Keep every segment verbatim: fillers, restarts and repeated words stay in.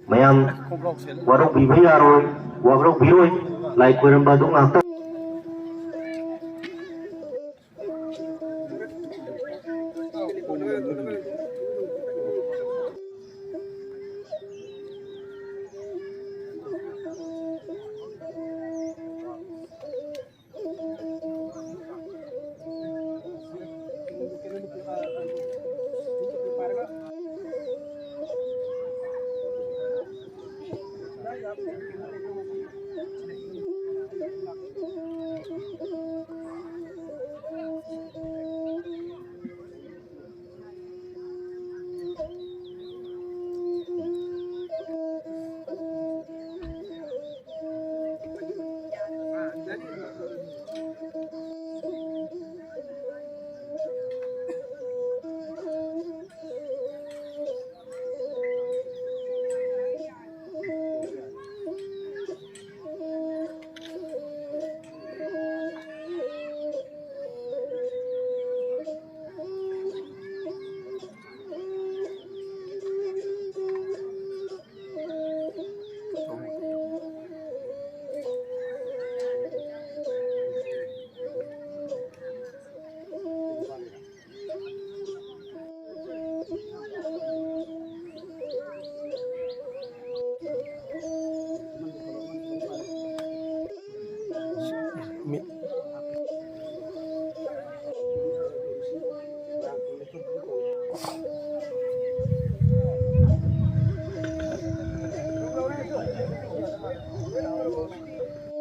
ꯃꯌꯥꯝ ꯋꯥꯔꯧꯕꯤꯕ ꯌꯥꯔꯣꯏ, ꯋꯥꯔꯧꯕꯤꯔꯣꯏ꯫ ꯂꯥꯏ ꯈꯣꯏꯔꯝꯕ ꯑꯗꯨ ꯉꯥꯛꯇ꯫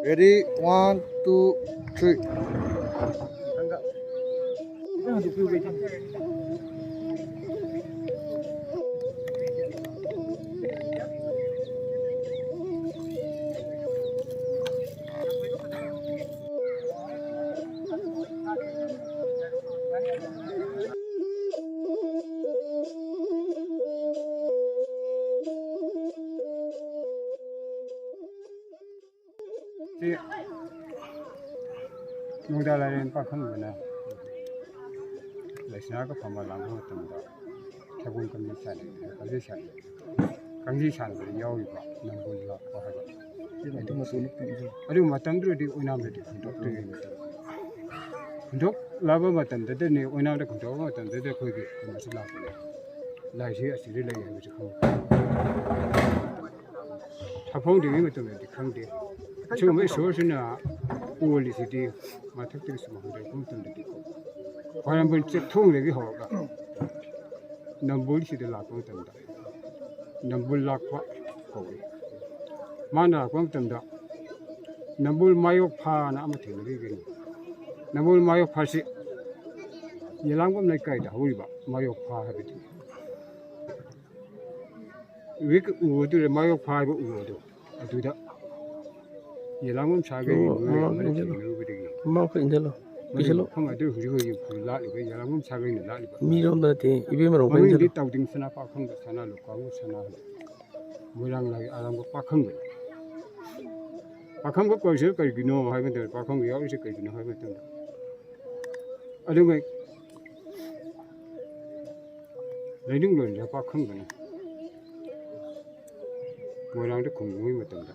Ready, one, two, three. ꯁꯤ ꯅꯣꯡꯗꯥ ꯂꯥꯏꯔꯦꯟ ꯄꯥꯈꯪꯕꯅ ꯂꯩꯁꯅꯥꯒ ꯐꯝꯕ ꯂꯥꯡꯕ ꯃꯇꯝꯗ ꯁꯒꯣꯜ ꯀꯥꯡꯖꯩ ꯁꯥꯟꯅꯩ, ꯀꯥꯡꯖꯩ ꯁꯥꯟꯅꯩ꯫ ꯀꯥꯡꯖꯩ ꯁꯥꯟꯅꯕꯗ ꯌꯥꯎꯔꯤꯕ ꯅꯝꯕꯣꯜ ꯂꯥꯛꯄ ꯍꯥꯏꯕ ꯑꯗꯨ ꯃꯇꯝꯗꯨꯗꯗꯤ ꯑꯣꯏꯅꯥꯝꯗꯗꯤ ꯍꯨꯟꯗꯣꯛꯇ꯭ꯔꯤꯉꯩ ꯃꯇꯝ, ꯍꯨꯟꯗꯣꯛꯂꯕ ꯃꯇꯝꯗꯨꯗꯅꯤ, ꯑꯣꯏꯅꯥꯝꯗ ꯍꯨꯟꯗꯣꯛꯂꯕ ꯃꯇꯝꯗꯨꯗ ꯑꯩꯈꯣꯏꯒꯤ ꯀꯩꯅꯣꯁꯤ ꯂꯥꯛꯄꯅꯦ, ꯂꯥꯏꯁꯤ ꯑꯁꯤꯗ ꯂꯩ ꯍꯥꯏꯕꯁꯤ ꯈꯪꯕ꯫ ꯁꯥꯐꯣꯡꯗ꯭ꯔꯤꯉꯩ ꯃꯇꯝꯗꯗꯤ ꯈꯪꯗꯦ꯫ ꯑꯁꯤꯒꯨꯝꯕ ꯏꯁꯣꯔꯁꯤꯅ ꯑꯣꯜꯂꯤꯁꯤꯗꯤ ꯃꯊꯛꯇꯒꯤ ꯁꯨꯝ ꯍꯟꯊꯔꯛꯄ ꯃꯇꯝꯗꯗꯤ ꯈ꯭ꯋꯥꯏꯔꯝꯕꯟ ꯆꯦꯛꯊꯣꯡꯗꯒꯤ ꯍꯧꯔꯒ ꯅꯝꯕꯣꯜꯁꯤꯗ ꯂꯥꯛꯄ ꯃꯇꯝꯗ ꯅꯝꯕꯣꯜ ꯂꯥꯛꯄ ꯀꯧꯏ꯫ ꯃꯥꯅ ꯂꯥꯛꯄ ꯃꯇꯝꯗ ꯅꯝꯕꯣꯜ ꯃꯥꯌꯣꯛ ꯐꯥꯅ ꯑꯃ ꯊꯦꯡꯅꯔꯤꯕꯅꯤ꯫ ꯅꯝꯕꯣꯜ ꯃꯥꯌꯣꯛ ꯐꯥꯁꯤ ꯌꯦꯂꯥꯡꯕꯝ ꯂꯩꯀꯥꯏꯗ ꯍꯧꯔꯤꯕ ꯃꯥꯌꯣꯛ ꯐꯥ ꯍꯥꯏꯕꯗꯨꯅꯤ꯫ ꯍꯧꯖꯤꯛ ꯎ ꯑꯗꯨꯗ ꯃꯥꯌꯣꯛ ꯐꯥ ꯍꯥꯏꯕ ꯎ ꯑꯗꯨ ꯑꯗꯨꯗ ꯌꯦꯂꯥꯡꯕꯝ ꯁꯥꯒꯩꯒꯤ ꯑꯣ, ꯃꯤꯑꯣꯏ ꯃꯃꯥꯡ ꯑꯃꯅ ꯏꯟꯖꯜꯂꯣ꯫ ꯊꯦꯡꯅꯔꯨꯕꯗꯒꯤ ꯃꯃꯥꯡ ꯈꯔ ꯏꯟꯖꯜꯂꯣ꯫ ꯃꯗꯨꯒꯤ ꯄꯤꯁꯜꯂꯣ꯫ ꯃꯐꯝ ꯑꯗꯨ ꯍꯧꯖꯤꯛ ꯍꯧꯖꯤꯛ ꯂꯥꯠꯂꯤꯕ ꯌꯦꯂꯥꯡꯕꯝ ꯁꯥꯒꯩꯅ ꯂꯥꯠꯂꯤꯕ ꯃꯤꯔꯣꯝꯗ ꯅꯠꯇꯦ, ꯏꯕꯦꯝꯃꯔꯣꯝ ꯈꯔ ꯃꯃꯤꯡꯗꯤ ꯏꯟꯖꯜꯂꯣ꯫ ꯇꯥꯎꯗꯤꯡ ꯁꯅꯥ ꯄꯥꯈꯪꯕ ꯁꯅꯥ ꯂꯨꯀꯥ ꯁꯅꯥ ꯍꯥꯏꯅ ꯃꯣꯏꯔꯥꯡ ꯂꯥꯏ ꯑꯔꯥꯡꯕ ꯄꯥꯈꯪꯕꯅꯤ꯫ ꯄꯥꯈꯪꯕ ꯀꯧꯔꯤꯁꯤ ꯀꯔꯤꯒꯤꯅꯣ ꯍꯥꯏꯕ ꯃꯇꯝꯗ, ꯄꯥꯈꯪꯕ ꯌꯥꯎꯔꯤꯁꯤ ꯀꯔꯤꯒꯤꯅꯣ ꯍꯥꯏꯕ ꯃꯇꯝꯗ, ꯑꯗꯨꯒ ꯂꯩꯅꯤꯡꯂꯣꯟꯗ ꯄꯥꯈꯪꯕꯅ ꯃꯣꯏꯔꯥꯡꯗ ꯈꯨꯡꯒꯪꯒꯤ ꯃꯇꯝꯗ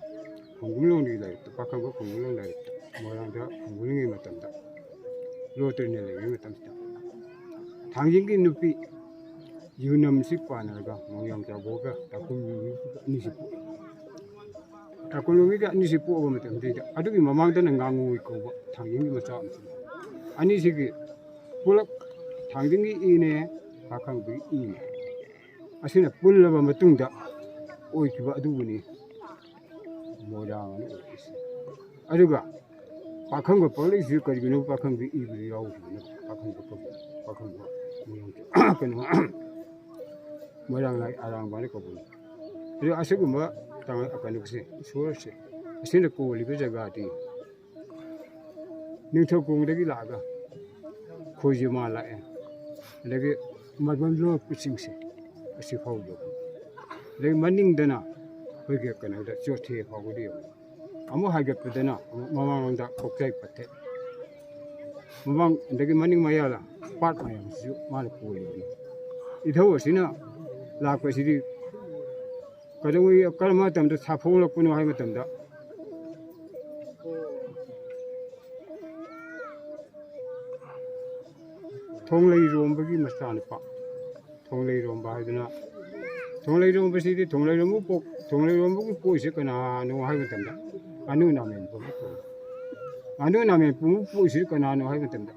ꯈꯨꯡꯒꯪꯂꯣꯟꯒꯤ ꯂꯥꯏꯔꯤꯛꯇ, ꯄꯥꯈꯪꯕ ꯈꯨꯡꯒꯪꯂꯣꯟ ꯂꯥꯏꯔꯤꯛꯇ ꯃꯣꯏꯔꯥꯡꯗ ꯈꯨꯡꯒꯪꯒꯤ ꯃꯇꯝꯗ ꯂꯣꯠꯇ꯭ꯔꯤꯅ ꯂꯩꯔꯤꯉꯩ ꯃꯇꯝꯁꯤꯗ ꯊꯥꯡꯖꯤꯡꯒꯤ ꯅꯨꯄꯤ ꯌꯨꯅꯝꯁꯤ ꯄꯥꯟꯅꯔꯒ ꯃꯣꯏꯔꯥꯡ ꯆꯥꯎꯕꯒ ꯇꯥꯡꯈꯨꯜ ꯑꯅꯤꯁꯤ ꯄꯣꯛꯏ꯫ ꯇꯥꯡꯈꯨꯜ ꯅꯨꯃꯤꯠꯀ ꯑꯅꯤꯁꯤ ꯄꯣꯛꯑꯕ ꯃꯇꯝꯁꯤꯗ ꯑꯗꯨꯒꯤ ꯃꯃꯥꯡꯗꯅ ꯉꯥꯉꯣꯏ ꯀꯧꯕ ꯊꯥꯡꯖꯤꯡꯒꯤ ꯃꯆꯥ ꯑꯃꯁꯨ ꯂꯩ꯫ ꯑꯅꯤꯁꯤꯒꯤ ꯄꯨꯂꯞ ꯊꯥꯡꯖꯤꯡꯒꯤ ꯏꯅꯦ, ꯄꯥꯈꯪꯕꯒꯤ ꯏꯅꯦ꯫ ꯑꯁꯤꯅ ꯄꯨꯜꯂꯕ ꯃꯇꯨꯡꯗ ꯑꯣꯏꯈꯤꯕ ꯑꯗꯨꯕꯨꯅꯤ ꯃꯣꯏꯔꯥꯡ ꯑꯅ ꯑꯣꯏꯔꯛꯏꯁꯤ꯫ ꯑꯗꯨꯒ ꯄꯥꯈꯪꯕ ꯄꯛꯂꯛꯏꯁꯤ ꯀꯔꯤꯒꯤꯅꯣ? ꯄꯥꯈꯪꯕ ꯏꯕꯗ ꯌꯥꯎꯈꯤꯕꯅ ꯄꯥꯈꯪꯕ ꯀꯧꯕ, ꯄꯥꯈꯪꯕ ꯃꯣꯏꯔꯥꯡ ꯀꯩꯅꯣ ꯃꯣꯏꯔꯥꯡ ꯂꯥꯏ ꯑꯔꯥꯡꯕ ꯍꯥꯏꯅ ꯀꯧꯕꯅꯤ꯫ ꯑꯗꯨ ꯑꯁꯤꯒꯨꯝꯕ ꯇꯥꯡ-, ꯀꯩꯅꯣꯁꯦ, ꯏꯁꯣꯔꯁꯦ ꯑꯁꯤꯅ ꯀꯣꯜꯂꯤꯕ ꯖꯒꯥꯗꯤ ꯅꯤꯡꯊꯧ ꯈꯣꯡꯗꯒꯤ ꯂꯥꯛꯑꯒ ꯈꯣꯏꯖꯨ ꯃꯥ ꯂꯥꯛꯑꯦ꯫ ꯑꯗꯒꯤ ꯃꯗꯣꯟ ꯂꯣꯛꯄꯁꯤꯡꯁꯦ ꯑꯁꯤ ꯐꯥꯎ ꯌꯧꯏ꯫ ꯑꯗꯒꯤ ꯃꯅꯤꯡꯗꯅ ꯑꯩꯈꯣꯏꯒꯤ ꯀꯩꯅꯣꯗ ꯆꯣꯊꯦ ꯐꯥꯎꯕꯗ ꯌꯧꯏ꯫ ꯑꯃꯨꯛ ꯍꯥꯏꯒꯠꯄꯗꯅ ꯑꯃꯨꯛ ꯃꯃꯥꯡꯂꯣꯝꯗ ꯀꯣꯛꯆꯥꯏ ꯄꯠꯊꯦ꯫ ꯃꯃꯥꯡ ꯑꯗꯒꯤ ꯃꯅꯤꯡ ꯃꯌꯥꯗ ꯄꯥꯠ ꯃꯌꯥꯝꯁꯤꯁꯨ ꯃꯥꯅ ꯀꯣꯜꯂꯤꯕꯅꯤ꯫ ꯏꯙꯧ ꯑꯁꯤꯅ ꯂꯥꯛꯄꯁꯤꯗꯤ ꯀꯩꯗꯧꯉꯩ ꯀꯔꯝꯕ ꯃꯇꯝꯗ ꯁꯥꯐꯣꯡꯂꯛꯄꯅꯣ ꯍꯥꯏꯕ ꯃꯇꯝꯗ ꯊꯣꯡꯂꯩꯔꯣꯝꯕꯒꯤ ꯃꯆꯥꯅꯨꯄꯥ꯫ ꯊꯣꯡꯂꯩꯔꯣꯝꯕ ꯍꯥꯏꯗꯅ, ꯊꯣꯡꯂꯩꯔꯣꯝꯕꯁꯤꯗꯤ ꯊꯣꯡꯂꯩꯔꯣꯝꯕ ꯄꯣꯛ-, ꯊꯣꯡꯂꯩꯔꯣꯝꯕꯒꯤ ꯄꯣꯛꯏꯁꯦ ꯀꯅꯥꯅꯣ ꯍꯥꯏꯕ ꯃꯇꯝꯗ ꯉꯥꯅꯨ ꯅꯥꯃꯦꯟ ꯄꯣꯛꯄ ꯀꯧꯏ꯫ ꯉꯥꯅꯨ ꯅꯥꯃꯦꯟ ꯄꯣꯛꯄ ꯄꯣꯛꯏꯁꯤ ꯀꯅꯥꯅꯣ ꯍꯥꯏꯕ ꯃꯇꯝꯗ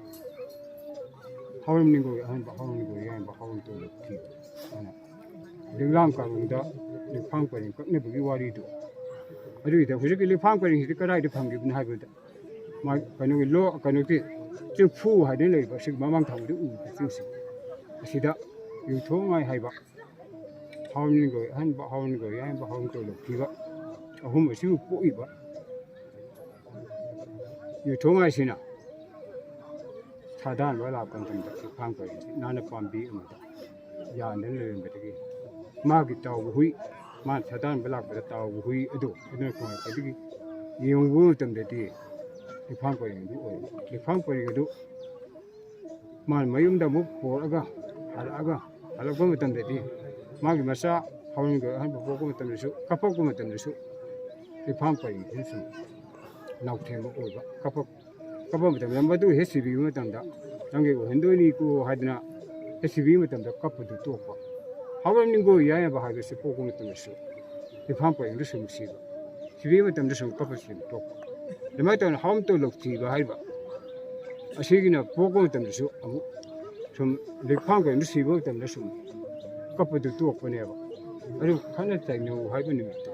ꯍꯥꯎꯔꯝ ꯅꯤꯡꯒꯣꯏ ꯑꯍꯟꯕ, ꯍꯥꯎꯔꯝ ꯅꯤꯡꯒꯣꯏ ꯌꯥꯏꯃꯕ, ꯍꯥꯎꯔꯝ ꯇꯣꯂꯣꯞ ꯊꯤꯕ꯫ ꯑꯗꯨꯅ ꯂꯤꯛꯂꯥꯡ ꯀꯥꯂꯣꯡꯗ ꯂꯤꯛꯐꯥꯡ ꯄꯔꯦꯡ ꯀꯛꯅꯕꯒꯤ ꯋꯥꯔꯤꯗꯣ꯫ ꯑꯗꯨꯒꯤꯗ ꯍꯧꯖꯤꯛꯀꯤ ꯂꯤꯛꯐꯥꯡ ꯄꯔꯦꯡꯁꯤꯗꯤ ꯀꯗꯥꯏꯗ ꯐꯪꯈꯤꯕꯅꯣ ꯍꯥꯏꯕꯗ ꯃꯥ ꯀꯩꯅꯣꯒꯤ ꯂꯣ-, ꯀꯩꯅꯣꯒꯤ ꯆꯤꯡꯐꯨ ꯍꯥꯏꯗꯅ ꯂꯩꯔꯤꯕ ꯑꯁꯤ ꯃꯃꯥꯡ ꯊꯪꯕꯗ ꯎꯕ ꯆꯤꯡꯁꯤ꯫ ꯑꯁꯤꯗ ꯌꯨꯝꯊꯣꯡꯉꯥꯏ ꯍꯥꯏꯕ ꯍꯥꯎꯔꯝ ꯅꯤꯡꯒꯣꯏ ꯑꯍꯟꯕ, ꯍꯥꯎꯔꯝ ꯅꯤꯡꯒꯣꯏ ꯌꯥꯏꯃꯕ, ꯍꯥꯎꯔꯝ ꯇꯣꯂꯣꯞ ꯊꯤꯕ ꯑꯍꯨꯝ ꯑꯁꯤꯕꯨ ꯄꯣꯛꯏꯕ ꯌꯨꯝꯊꯣꯡꯉꯥꯏꯁꯤꯅ ꯁꯥꯗꯥꯟꯕ ꯂꯥꯛꯄ ꯃꯇꯝꯗ ꯂꯤꯛꯐꯥꯡ ꯄꯔꯦꯡꯁꯤ ꯅꯥꯟꯅ ꯄꯥꯝꯕꯤ ꯑꯃꯗ ꯌꯥꯟꯗꯨꯅ ꯂꯩꯔꯝꯕꯗꯒꯤ ꯃꯥꯒꯤ ꯇꯥꯎꯕ ꯍꯨꯏ, ꯃꯥꯅ ꯁꯥꯗꯥꯟꯕ ꯂꯥꯛꯄꯗ ꯇꯥꯎꯕ ꯍꯨꯏ ꯑꯗꯨ ꯑꯗꯨꯅ ꯈꯣꯡꯂꯛꯄꯗꯒꯤ ꯌꯦꯡꯉꯨꯕ ꯃꯇꯝꯗꯗꯤ ꯂꯤꯛꯐꯥꯡ ꯄꯔꯦꯡ ꯑꯗꯨ ꯑꯣꯏꯔꯦ꯫ ꯂꯤꯛꯐꯥꯡ ꯄꯔꯦꯡ ꯑꯗꯨ ꯃꯥꯅ ꯃꯌꯨꯝꯗ ꯑꯃꯨꯛ ꯄꯣꯔꯛꯑꯒ ꯍꯜꯂꯛꯑꯒ, ꯍꯜꯂꯛꯄ ꯃꯇꯝꯗꯗꯤ ꯃꯥꯒꯤ ꯃꯆꯥ ꯍꯥꯎꯔꯝ ꯅꯤꯡꯒꯣꯏ ꯑꯍꯟꯕ ꯄꯣꯛꯄ ꯃꯇꯝꯗꯁꯨ, ꯀꯞꯄꯛꯄ ꯃꯇꯝꯗꯁꯨ ꯂꯤꯛꯐꯥꯡ ꯄꯔꯦꯡꯁꯤꯅ ꯁꯨꯝ ꯅꯥꯎꯊꯦꯡꯕ ꯑꯣꯏꯕ꯫ ꯀꯞꯄꯛ-, ꯀꯞꯄ ꯃꯇꯝꯗ ꯃꯗꯨ ꯍꯦꯛ ꯁꯤꯕꯤꯕ ꯃꯇꯝꯗ ꯅꯪꯒꯤ ꯑꯣꯏꯍꯟꯗꯣꯏꯅꯤꯀꯣ ꯍꯥꯏꯗꯅ ꯍꯦꯛ ꯁꯤꯕꯤꯕ ꯃꯇꯝꯗ ꯀꯞꯄꯗꯨ ꯇꯣꯛꯄ꯫ ꯍꯥꯎꯔꯝ ꯅꯤꯡꯒꯣꯏ ꯌꯥꯏꯃꯕ ꯍꯥꯏꯕꯁꯤ ꯄꯣꯛꯄ ꯃꯇꯝꯗꯁꯨ ꯂꯤꯛꯐꯥꯡ ꯄꯔꯦꯡꯗ ꯁꯨꯝ ꯁꯤꯕ꯫ ꯁꯤꯕꯤꯕ ꯃꯇꯝꯗ ꯁꯨꯝ ꯀꯞꯄ ꯁꯨꯝ ꯇꯣꯛꯄ꯫ ꯑꯗꯨꯃꯥꯏꯅ ꯇꯧꯗꯅ ꯍꯥꯎꯔꯝ ꯇꯣꯂꯣꯞ ꯊꯤꯕ ꯍꯥꯏꯔꯤꯕ ꯑꯁꯤꯒꯤꯅ ꯄꯣꯛꯄ ꯃꯇꯝꯗꯁꯨ ꯑꯃꯨꯛ ꯁꯨꯝ ꯂꯤꯛꯐꯥꯡ ꯄꯔꯦꯡꯗ ꯁꯤꯕ ꯃꯇꯝꯗ ꯁꯨꯝ ꯀꯞꯄꯗꯨ ꯇꯣꯛꯄꯅꯦꯕ꯫ ꯑꯗꯨ ꯈꯠꯅ ꯆꯩꯅꯧ ꯍꯥꯏꯕ ꯅꯨꯃꯤꯠꯇꯣ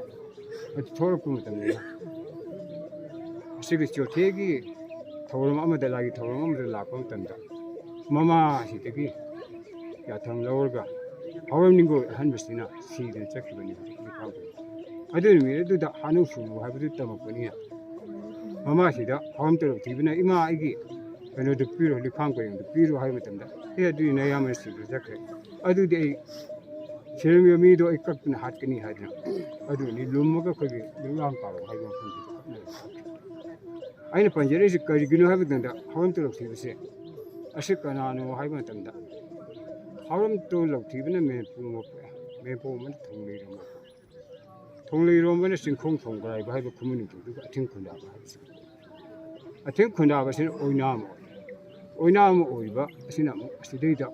ꯑꯗꯨ ꯊꯣꯛꯂꯛꯄ ꯃꯇꯝꯗ ꯑꯁꯤꯒꯤ ꯆꯣꯊꯦꯒꯤ ꯊꯧꯔꯝ ꯑꯃꯗ, ꯂꯥꯏꯒꯤ ꯊꯧꯔꯝ ꯑꯃꯗ ꯂꯥꯛꯄ ꯃꯇꯝꯗ ꯃꯃꯥꯁꯤꯗꯒꯤ ꯌꯥꯊꯪ ꯂꯧꯔꯒ ꯍꯥꯎꯔꯝ ꯅꯤꯡꯒꯣꯏ ꯑꯍꯟꯕꯁꯤꯅ ꯁꯤꯗꯅ ꯆꯠꯈꯤꯕꯅꯤ ꯍꯧꯖꯤꯛ ꯂꯤꯛꯐꯥꯡ ꯄꯔꯦꯡ꯫ ꯑꯗꯨ ꯅꯨꯃꯤꯠ ꯑꯗꯨꯗ ꯍꯥꯠꯅꯧ ꯁꯨꯅꯧ ꯍꯥꯏꯕꯗꯨ ꯇꯝꯃꯛꯄꯅꯤꯅ ꯃꯃꯥꯁꯤꯗ ꯍꯥꯎꯔꯝ ꯇꯣꯂꯣꯞ ꯊꯤꯕꯅ, "ꯏꯃꯥ, ꯑꯩꯒꯤ ꯀꯩꯅꯣꯗꯨ ꯄꯤꯔꯣ, ꯂꯤꯈꯥꯝ ꯀꯩꯔꯣꯡꯗꯨ ꯄꯤꯔꯣ ꯍꯥꯏꯕ ꯃꯇꯝꯗ, "ꯑꯦ, ꯑꯗꯨꯗꯤ ꯅꯌꯥꯝꯕꯅ ꯁꯤꯕ ꯆꯠꯈ꯭ꯔꯦ, ꯑꯗꯨꯗꯤ ꯑꯩ ꯁꯤꯔꯝꯃꯤꯕ ꯃꯤꯗꯣ ꯑꯩ ꯀꯛꯇꯨꯅ ꯍꯥꯠꯀꯅꯤ" ꯍꯥꯏꯗꯅ ꯑꯗꯨꯅꯤ ꯂꯨꯝꯃꯒ ꯑꯩꯈꯣꯏꯒꯤ ꯂꯤꯛꯂꯥꯝ ꯀꯥꯔꯣꯡ ꯍꯥꯏꯕ ꯃꯐꯝꯗꯨꯗ ꯀꯛꯅꯔꯒ ꯍꯥꯠꯈꯤ꯫ ꯑꯩꯅ ꯄꯟꯖꯔꯛꯏꯁꯤ ꯀꯔꯤꯒꯤꯅꯣ ꯍꯥꯏꯕ ꯃꯇꯝꯗ, ꯍꯥꯎꯔꯝꯇꯣꯟ ꯂꯧꯊꯤꯕꯁꯦ ꯑꯁꯤ ꯀꯅꯥꯅꯣ ꯍꯥꯏꯕ ꯃꯇꯝꯗ, ꯍꯥꯎꯔꯝꯇꯣꯟ ꯂꯧꯊꯤꯕꯅ ꯃꯦꯟꯄꯣꯡ ꯑꯃ ꯄꯣꯛꯑꯦ, ꯃꯦꯟꯄꯣꯡ ꯑꯃꯅ ꯊꯣꯡꯂꯩꯔꯣꯝ ꯑꯃ ꯄꯣꯛꯑꯦ꯫ ꯊꯣꯡꯂꯩꯔꯣꯝꯕꯅ ꯆꯤꯡꯈꯣꯡ ꯊꯣꯡꯒ꯭ꯔꯥꯏꯕ ꯍꯥꯏꯕ ꯈꯨꯃꯟ ꯅꯤꯡꯊꯧꯗꯨꯒ ꯑꯊꯤꯡ ꯈꯨꯟꯗꯥꯕ ꯍꯥꯏꯕꯁꯦ꯫ ꯑꯊꯤꯡ ꯈꯨꯟꯗꯥꯕꯁꯤꯅ ꯑꯣꯏꯅꯥꯝ ꯑꯣꯏ꯫ ꯑꯣꯏꯅꯥꯝ ꯑꯣꯏꯕ ꯑꯁꯤꯅ ꯑꯃꯨꯛ ꯑꯁꯤꯗꯩꯗ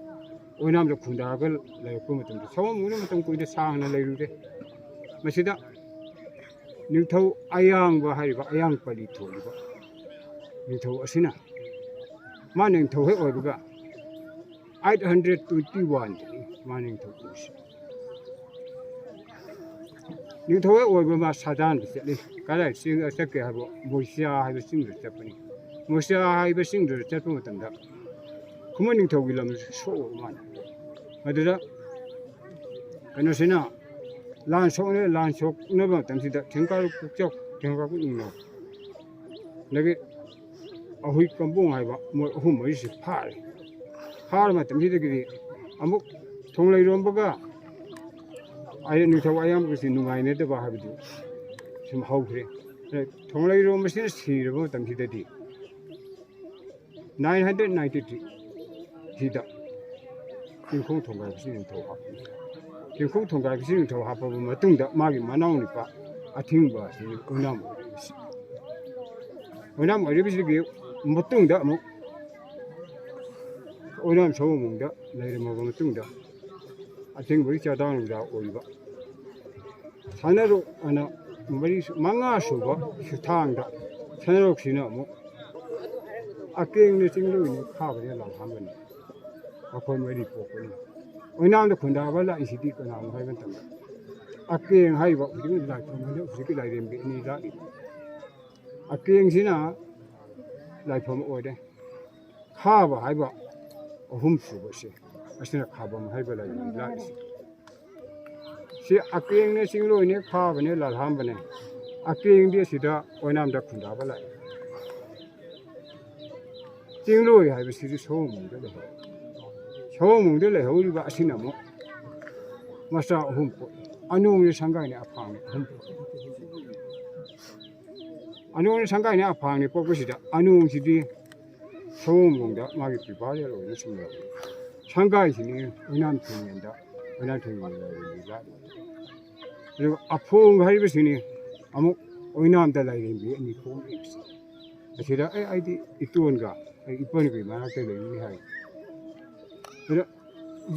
ꯑꯣꯏꯅꯥꯝꯗ ꯈꯨꯟꯗꯥꯔꯒ ꯂꯩꯔꯛꯄ ꯃꯇꯝꯗ ꯁꯑꯣꯝꯕꯨꯡꯅ ꯃꯇꯝ ꯀꯨꯏꯅ ꯁꯥꯡꯅ ꯂꯩꯔꯨꯔꯦ꯫ ꯃꯁꯤꯗ ꯅꯤꯡꯊꯧ ꯑꯌꯥꯡꯕ ꯍꯥꯏꯔꯤꯕ ꯑꯌꯥꯡ ꯄꯜꯂꯤ ꯊꯣꯜꯂꯤꯕ ꯅꯤꯡꯊꯧ ꯑꯁꯤꯅ, ꯃꯥ ꯅꯤꯡꯊꯧ ꯍꯦꯛ ꯑꯣꯏꯕꯒ eight hundred twenty one ꯗꯅꯤ ꯃꯥ ꯅꯤꯡꯊꯧ ꯑꯣꯏꯔꯤꯁꯤ꯫ ꯅꯤꯡꯊꯧ ꯍꯦꯛ ꯑꯣꯏꯕ ꯃꯥ ꯁꯥꯗꯥꯟꯕ ꯆꯠꯂꯤ꯫ ꯀꯗꯥꯏ ꯆꯤꯡ ꯆꯠꯀꯦ ꯍꯥꯏꯕ, ꯃꯣꯏꯆꯥ ꯍꯥꯏꯕ ꯆꯤꯡꯗꯨꯗ ꯆꯠꯄꯅꯤ꯫ ꯃꯣꯏꯆꯥ ꯍꯥꯏꯕ ꯆꯤꯡꯗꯨꯗ ꯆꯠꯄ ꯃꯇꯝꯗ ꯈꯨꯃꯟ ꯅꯤꯡꯊꯧꯒꯤ ꯂꯝꯁꯨ ꯁꯣꯛꯑꯕ ꯃꯥꯅ꯫ ꯑꯗꯨꯗ ꯀꯩꯅꯣꯁꯤꯅ ꯂꯥꯟ ꯁꯣꯛꯅ-, ꯂꯥꯟ ꯁꯣꯛꯅꯕ ꯃꯇꯝꯁꯤꯗ ꯊꯦꯡꯀꯥꯔꯨ ꯄꯨꯛꯆꯧ, ꯊꯦꯡꯀꯥꯔꯨ ꯅꯤꯡꯅꯧ, ꯑꯗꯒꯤ ꯑꯍꯨꯏ ꯀꯝꯕꯣꯡ ꯍꯥꯏꯕ ꯃꯣꯏ ꯑꯍꯨꯝ ꯃꯔꯤꯁꯤ ꯐꯥꯔꯦ꯫ ꯐꯥꯔ ꯃꯇꯝꯁꯤꯗꯒꯤꯗꯤ ꯑꯃꯨꯛ ꯊꯣꯡꯂꯩꯔꯣꯝꯕꯒ ꯑꯩ ꯅꯤꯡꯊꯧ ꯑꯌꯥꯝꯕꯒꯁꯤ ꯅꯨꯡꯉꯥꯏꯅꯗꯕ ꯍꯥꯏꯕꯗꯨ ꯁꯨꯝ ꯍꯧꯈ꯭ꯔꯦ꯫ ꯊꯣꯡꯂꯩꯔꯣꯝꯕꯁꯤꯅ ꯁꯤꯔꯕ ꯃꯇꯝꯁꯤꯗꯗꯤ nine hundred ninety three ꯁꯤꯗ ꯆꯤꯡꯈꯣꯡ ꯊꯣꯡꯒꯥꯏꯕꯁꯤ ꯅꯤꯡꯊꯧ ꯍꯥꯞꯄꯅꯤ꯫ ꯆꯤꯡꯈꯣꯡ ꯊꯣꯡꯒꯥꯏꯕꯁꯤ ꯅꯤꯡꯊꯧ ꯍꯥꯞꯄꯕ ꯃꯇꯨꯡꯗ ꯃꯥꯒꯤ ꯃꯅꯥꯎ ꯅꯨꯄꯥ ꯑꯊꯤꯡꯕ ꯑꯁꯤ ꯑꯣꯏꯅꯥꯝ ꯑꯣꯏꯔꯛꯏꯕꯁꯤ꯫ ꯑꯣꯏꯅꯥꯝ ꯑꯣꯏꯔꯛꯏꯕꯁꯤꯒꯤ ꯃꯇꯨꯡꯗ ꯑꯃꯨꯛ ꯑꯣꯏꯅꯥꯝ ꯁꯑꯣꯝꯕꯨꯡꯗ ꯂꯩꯔꯝꯃꯕ ꯃꯇꯨꯡꯗ ꯑꯊꯤꯡꯕꯒꯤ ꯆꯥꯗꯥꯡꯗ ꯑꯣꯏꯕ ꯁꯅꯥꯔꯣꯛ ꯑꯅ ꯃꯔꯤ, ꯃꯉꯥ ꯁꯨꯕ ꯁꯨꯊꯥꯡꯗ ꯁꯅꯥꯔꯣꯛꯁꯤꯅ ꯑꯃꯨꯛ ꯑꯀꯦꯡꯅ ꯆꯤꯡꯂꯣꯏꯅ ꯈꯥꯕꯅ ꯂꯥꯜꯍꯥꯟꯕꯅꯤ꯫ ꯃꯈꯣꯏ ꯃꯔꯤ ꯄꯣꯛꯄꯅꯤ꯫ ꯑꯣꯏꯅꯥꯝꯗ ꯈꯨꯟꯗꯥꯕ ꯂꯥꯛꯏꯁꯤꯗꯤ ꯀꯅꯥꯅꯣ ꯍꯥꯏꯕ ꯃꯇꯝꯗ, ꯑꯀꯦꯡ ꯍꯥꯏꯔꯤꯕ ꯍꯧꯖꯤꯛꯀꯤ ꯂꯥꯏꯐꯝ ꯑꯗꯨ ꯍꯧꯖꯤꯛꯀꯤ ꯂꯥꯏꯔꯦꯝꯕꯤ ꯑꯅꯤ ꯂꯥꯛꯏꯕ꯫ ꯑꯀꯦꯡꯁꯤꯅ ꯂꯥꯏꯐꯝ ꯑꯣꯏꯔꯦ꯫ ꯈꯥꯕ ꯍꯥꯏꯕ ꯑꯍꯨꯝ ꯁꯨꯕꯁꯦ, ꯑꯁꯤꯅ ꯈꯥꯕꯝ ꯍꯥꯏꯕ ꯂꯥꯏꯔꯦꯝꯕꯤ ꯂꯥꯛꯏꯁꯦ꯫ ꯁꯤ ꯑꯀꯦꯡꯅꯦ, ꯆꯤꯡꯂꯣꯏꯅꯦ, ꯈꯥꯕꯅꯦ, ꯂꯥꯜꯍꯥꯝꯕꯅꯦ꯫ ꯑꯀꯦꯡꯗꯤ ꯑꯁꯤꯗ ꯑꯣꯏꯅꯥꯝꯗ ꯈꯨꯟꯗꯥꯕ ꯂꯥꯛꯏ꯫ ꯆꯤꯡꯂꯣꯏ ꯍꯥꯏꯕꯁꯤꯗꯤ ꯁꯑꯣꯝꯕꯨꯡꯗ ꯂꯩꯍꯧꯏ꯫ ꯁꯑꯣꯝꯕꯨꯡꯗ ꯂꯩꯍꯧꯔꯤꯕ ꯑꯁꯤꯅ ꯑꯃꯨꯛ ꯃꯆꯥ ꯑꯍꯨꯝ ꯄꯣꯛꯏ꯫ ꯑꯅꯣꯡꯅꯦ, ꯁꯪꯒꯥꯏꯅꯦ, ꯑꯐꯥꯡꯅꯦ, ꯑꯍꯨꯝ ꯄꯣꯛꯏ꯫ ꯑꯅꯣꯡꯅꯦ, ꯁꯪꯒꯥꯏꯅꯦ, ꯑꯐꯥꯡꯅꯦ ꯄꯣꯛꯄꯁꯤꯗ ꯑꯅꯣꯡꯁꯤꯗꯤ ꯁꯑꯣꯝꯕꯨꯡꯗ ꯃꯥꯒꯤ ꯄꯤꯄꯥꯔꯦꯜ ꯑꯣꯏꯅ ꯁꯨꯝ ꯂꯩꯍꯧꯏ꯫ ꯁꯪꯒꯥꯏꯁꯤꯅꯤ ꯑꯣꯏꯅꯥꯝ ꯊꯣꯡꯉꯦꯟꯗ, ꯑꯣꯏꯅꯥꯝ ꯊꯣꯡꯉꯦꯟꯗ ꯂꯩꯔꯦꯝꯕꯤ ꯂꯥꯠꯂꯤ꯫ ꯑꯗꯨꯒ ꯑꯐꯣꯡ ꯍꯥꯏꯔꯤꯕꯁꯤꯅꯤ ꯑꯃꯨꯛ ꯑꯣꯏꯅꯥꯝꯗ ꯂꯥꯏꯔꯦꯝꯕꯤ ꯑꯅꯤ ꯄꯣꯛꯏ꯫ ꯑꯁꯤꯗ ꯑꯩ, ꯑꯩꯗꯤ ꯏꯇꯣꯟꯒ ꯑꯩ ꯏꯄꯟꯒꯤ ꯃꯅꯥꯛꯇ ꯂꯩꯔꯤꯅꯤ ꯍꯥꯏ꯫ ꯑꯗ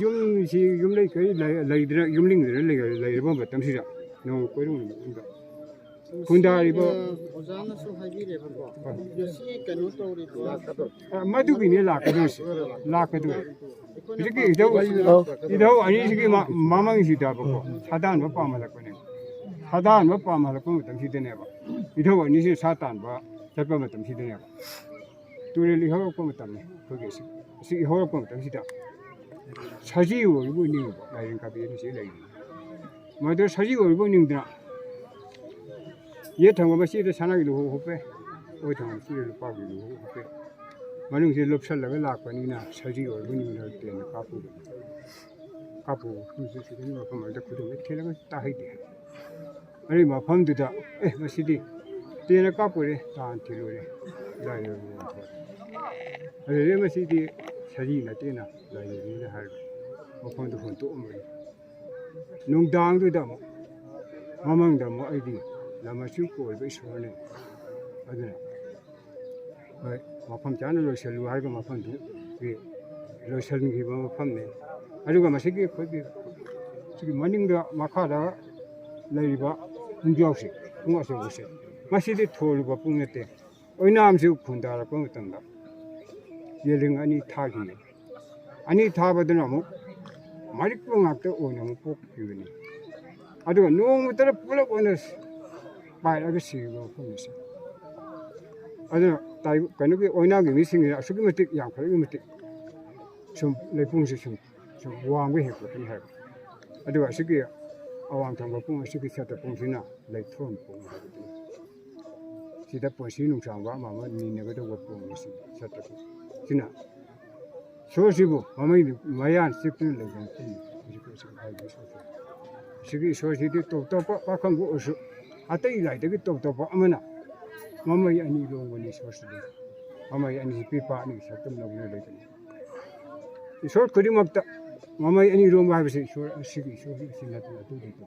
ꯌꯨꯝꯁꯤ, ꯌꯨꯝꯂꯩ ꯀꯔꯤ ꯂꯩ-, ꯂꯩꯗꯅ, ꯌꯨꯝꯂꯤꯡꯗꯅ ꯂꯩ-, ꯂꯩꯔꯕ ꯃꯇꯝꯁꯤꯗ ꯅꯣꯡꯃ ꯀꯣꯏꯔꯨ ꯅꯨꯃꯤꯠ ꯑꯃꯗ ꯈꯨꯟꯗꯥꯔꯤꯕ ꯑꯣꯖꯥꯅꯁꯨ ꯍꯥꯏꯕꯤꯔꯦꯕꯀꯣ꯫ ꯍꯣꯏ꯫ ꯉꯁꯤ ꯀꯩꯅꯣ ꯇꯧꯔꯤꯕ ꯑ, ꯃꯗꯨꯒꯤꯅꯦ ꯂꯥꯛꯀꯗꯣꯏꯁꯦ꯫ ꯂꯥꯛꯀꯗꯣꯏ꯫ ꯍꯧꯖꯤꯛꯀꯤ ꯏꯙꯧ, ꯏꯙꯧ ꯑꯅꯤꯁꯤꯒꯤ ꯃ-, ꯃꯃꯥꯡꯁꯤꯗꯕꯀꯣ, ꯁꯥꯗꯥꯟꯕ ꯄꯥꯝꯍꯜꯂꯛꯄꯅꯦ꯫ ꯁꯥꯗꯥꯟꯕ ꯄꯥꯝꯍꯜꯂꯛꯄ ꯃꯇꯝꯁꯤꯗꯅꯦꯕ, ꯏꯙꯧ ꯑꯅꯤꯁꯤ ꯁꯥ ꯇꯥꯟꯕ ꯆꯠꯄ ꯃꯇꯝꯁꯤꯗꯅꯦꯕ, ꯇꯨꯔꯦꯜ ꯏꯍꯧꯔꯛꯄ ꯃꯇꯝꯅꯤ꯫ ꯑꯩꯈꯣꯏꯒꯤ ꯑꯁꯤ, ꯑꯁꯤ ꯏꯍꯧꯔꯛꯄ ꯃꯇꯝꯁꯤꯗ ꯁꯖꯤ ꯑꯣꯏꯕꯨ ꯅꯤꯡꯕ ꯂꯥꯏꯔꯦꯟ ꯀꯥꯕꯤ ꯑꯅꯤꯁꯤ ꯂꯩꯔꯤ꯫ ꯃꯗꯨ ꯁꯖꯤ ꯑꯣꯏꯕꯨ ꯅꯤꯡꯗꯅ ꯌꯦꯠ ꯊꯪꯕ ꯃꯆꯦꯗ ꯁꯅꯥꯒꯤ ꯂꯨꯍꯧ ꯍꯨꯞꯄꯦ, ꯑꯣꯏ ꯊꯪꯕ ꯃꯆꯦꯗ ꯂꯨꯄꯥꯒꯤ ꯂꯨꯍꯧ ꯍꯨꯞꯄꯦ꯫ ꯃꯅꯨꯡꯁꯤꯗ ꯂꯨꯞꯁꯜꯂꯒ ꯂꯥꯛꯄꯅꯤꯅ ꯁꯖꯤ ꯑꯣꯏꯕꯨ ꯅꯤꯡꯗꯅ ꯇꯦꯟꯅ ꯀꯥꯞꯄꯨꯕꯅꯤ꯫ ꯀꯥꯞꯄꯨ ꯃꯐꯝꯁꯤ ꯁꯤꯗꯅꯤ, ꯃꯐꯝ ꯑꯗꯨꯗ ꯈꯨꯗꯣꯝꯕꯤꯗ ꯊꯤꯜꯂꯒ ꯇꯥꯍꯩꯗꯦ꯫ ꯑꯗꯨꯒꯤ ꯃꯐꯝꯗꯨꯗ, "ꯑꯦ, ꯃꯁꯤꯗꯤ ꯇꯦꯟꯅ ꯀꯥꯞꯄꯨꯔꯦ, ꯇꯥꯟ ꯊꯤꯜꯂꯨꯔꯦ, ꯂꯥꯏꯔꯕ ꯃꯐꯝ꯫ ꯑꯗꯨꯗꯩ ꯃꯁꯤꯗꯤ ꯁꯖꯤ ꯅꯠꯇꯦꯅ ꯂꯥꯏꯔꯕꯅꯤꯅ" ꯍꯥꯏꯔꯒ ꯃꯐꯝꯗꯨ ꯍꯨꯟꯗꯣꯛꯑꯝꯕꯅꯤ꯫ ꯅꯨꯡꯗꯥꯡꯗꯨꯗ ꯑꯃꯨꯛ, ꯃꯃꯪꯗ ꯑꯃꯨꯛ ꯑꯩꯗꯤ ꯂꯝ ꯑꯁꯤ ꯀꯣꯏꯕ ꯏꯁꯣꯔꯅꯤ꯫ ꯑꯗꯨꯅ ꯍꯣꯏ, ꯃꯐꯝ ꯆꯥꯅ ꯂꯣꯏꯁꯤꯜꯂꯨ ꯍꯥꯏꯔꯒ ꯃꯐꯝꯗꯨꯒꯤ ꯂꯣꯏꯁꯤꯟꯈꯤꯕ ꯃꯐꯝꯅꯤ꯫ ꯑꯗꯨꯒ ꯃꯁꯤꯒꯤ ꯑꯩꯈꯣꯏꯒꯤ ꯁꯤꯒꯤ ꯃꯅꯤꯡꯗ, ꯃꯈꯥꯗ ꯂꯩꯔꯤꯕ ꯄꯨꯡꯖꯥꯎꯁꯦ, ꯄꯨꯡ ꯑꯆꯧꯕꯁꯦ, ꯃꯁꯤꯗꯤ ꯊꯣꯜꯂꯨꯕ ꯄꯨꯡ ꯅꯠꯇꯦ꯫ ꯑꯣꯏꯅꯥꯝꯁꯤ ꯈꯨꯟꯗꯥꯔꯛꯄ ꯃꯇꯝꯗ ꯌꯦꯜꯂꯤꯡ ꯑꯅꯤ ꯊꯥꯈꯤ꯫ ꯑꯅꯤ ꯊꯥꯕꯗꯨꯅ ꯑꯃꯨꯛ ꯃꯔꯤꯛꯄ ꯉꯥꯛꯇ ꯑꯣꯏꯅ ꯑꯃꯨꯛ ꯄꯣꯛꯈꯤꯕꯅꯤ꯫ ꯑꯗꯨꯒ ꯅꯣꯡꯃꯇꯗ ꯄꯨꯂꯞ ꯑꯣꯏꯅ ꯄꯥꯏꯔꯒ ꯁꯤꯈꯤꯕ ꯃꯐꯝ ꯑꯁꯤ꯫ ꯑꯗꯨꯅ ꯇꯥꯏ-, ꯀꯩꯅꯣꯒꯤ ꯑꯣꯏꯅꯥꯝꯒꯤ ꯃꯤꯁꯤꯡꯁꯤꯅ ꯑꯁꯨꯛꯀꯤ ꯃꯇꯤꯛ ꯌꯥꯝꯈꯠꯂꯛꯄꯒꯤ ꯃꯇꯤꯛ ꯁꯨꯝ ꯂꯩꯄꯨꯡꯁꯦ ꯁꯨꯝ, ꯁꯨꯝ ꯋꯥꯡꯕ ꯍꯦꯟꯒꯠꯂꯛꯀꯅꯤ ꯍꯥꯏꯕ꯫ ꯑꯗꯨꯒ ꯑꯁꯤꯒꯤ ꯑꯋꯥꯡ ꯊꯪꯕ ꯄꯨꯡ ꯑꯁꯤꯒꯤ ꯁꯠꯇ ꯄꯨꯡꯁꯤꯅ ꯂꯩꯊꯣꯟ ꯄꯨꯡ ꯍꯥꯏꯕꯗꯨꯅꯤ꯫ ꯁꯤꯗ ꯄꯨꯟꯁꯤ ꯅꯨꯡꯁꯥꯡꯕ ꯑꯃ ꯑꯃ ꯅꯤꯅꯒꯗꯧꯕ ꯄꯨꯡ ꯑꯁꯤ ꯁꯠꯇ ꯄꯨꯡ꯫ ꯁꯤꯅ ꯏꯁꯣꯔꯁꯤꯕꯨ ꯃꯃꯩ ꯃꯌꯥꯟ ꯆꯤꯛꯇꯨꯅ ꯂꯩꯕ ꯃꯐꯝꯅꯤ꯫ ꯍꯧꯖꯤꯛ ꯍꯧꯖꯤꯛ ꯍꯥꯏꯔꯤꯕ ꯏꯁꯣꯔꯁꯦ꯫ ꯁꯤꯒꯤ ꯏꯁꯣꯔꯁꯤꯗꯤ ꯇꯣꯞ ꯇꯣꯞꯄ ꯄꯥꯈꯪꯕ ꯑꯣꯏꯔꯁꯨ, ꯑꯇꯩ ꯂꯥꯏꯗꯒꯤ ꯇꯣꯞ ꯇꯣꯞꯄ ꯑꯃꯅ ꯃꯃꯩ ꯑꯅꯤ ꯂꯣꯡꯕꯅꯤ ꯏꯁꯣꯔꯁꯤꯗꯤ꯫ ꯃꯃꯩ ꯑꯅꯤ ꯄꯤꯄꯥ ꯑꯅꯤ ꯁꯛꯇꯝ ꯂꯧꯗꯨꯅ ꯂꯩꯕꯅꯤ꯫ ꯏꯁꯣꯔ ꯈꯨꯗꯤꯡꯃꯛꯇ ꯃꯃꯩ ꯑꯅꯤ ꯂꯣꯡꯕ ꯍꯥꯏꯕꯁꯤ ꯏꯁꯣꯔ ꯑꯁꯤꯒꯤ ꯏꯁꯣꯔ ꯑꯁꯤ ꯅꯠꯇꯅ ꯑꯇꯩ ꯂꯩꯇꯦ꯫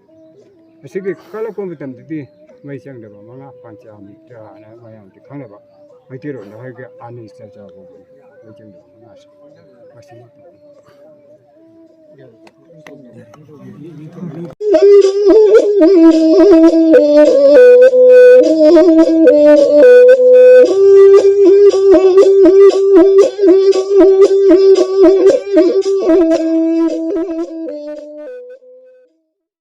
ꯑꯁꯤꯒꯤ ꯀꯜꯂꯛꯄ ꯃꯇꯝꯗꯗꯤ ꯃꯩ ꯆꯪꯗꯕ ꯃꯉꯥ ꯄꯥꯟꯆꯥ ꯃꯤꯇ꯭ꯔ ꯍꯥꯏꯅ ꯃꯌꯥꯝꯗꯤ ꯈꯪꯅꯕ ꯃꯩꯇꯩꯔꯣꯟꯗ ꯍꯥꯏꯔꯒ ꯑꯅꯤ ꯆꯥꯆꯥ ꯀꯧꯕꯅꯤ꯫ ꯃꯩ ꯆꯪꯗꯕ ꯃꯉꯥꯁꯦ꯫ ꯃꯁꯤꯃꯛꯇꯅꯤ꯫